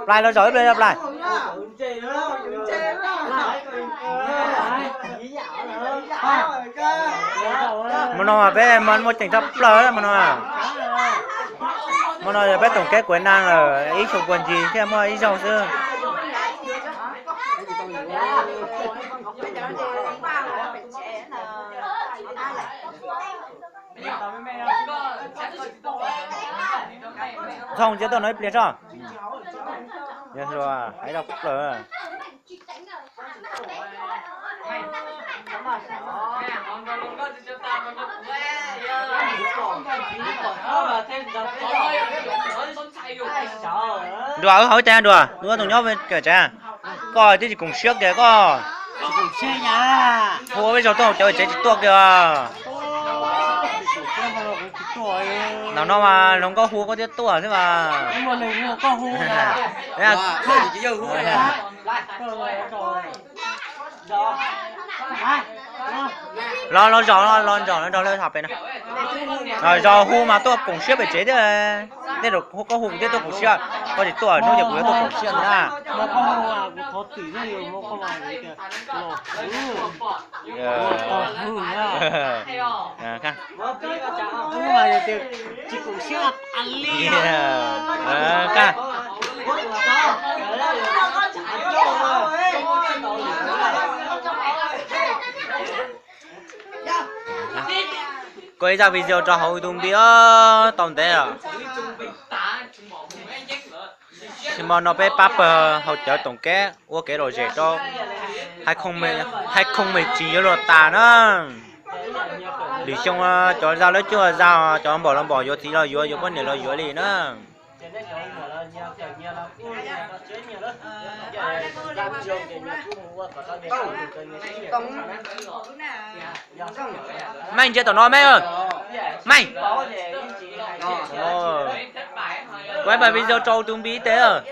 Plais los zaum ib pliag, plais. Hmo no mas peb muaj ceem tshaj plaws hmo no. Hmo no yog peb Toom Keb Kuav Naj lawm, ib xyoo puag ntsis thiaj muaj ib zaug xwb. Ntxhoo ntsia tuaj no ib pliag tso. Yog hluas hais rau plaws. Nruas, wb hauv ib tsev Nruas, wb tus nyob kawm tsev, koj twb tsis koom siab kiag koj. Hu ua peb zaug tuaj hauv cov tsev tsis tuaj kiag. Ntawm no mas hluas nkauj hu koj thiaj tuaj xwb mas. Los, los zaum, los zaum, los zaum pem no. Zaum hu mas tuaj koom siab pem tsev thiab. Tej zaum koj hu kuv thiaj tuaj koom siab, koj tsis tuaj hnub ces kuv yuav tuaj koom siab ntag na. Koj ib zaj video rau hauv YouTube os, tau ntev os. Xi mo no peb pab pawg haus cawv Toom Keb ua kev lom zem rau hai không mười chín yuav luag tas na. Lwm xyoo cov zaj lawv cuaj zaj, cov npaum los npaum, yuav txiv los yuav, yuav poj niam los yuav li na. Meej ntsia tom no Meej. Meej, kuv pab video rau tus npis tes.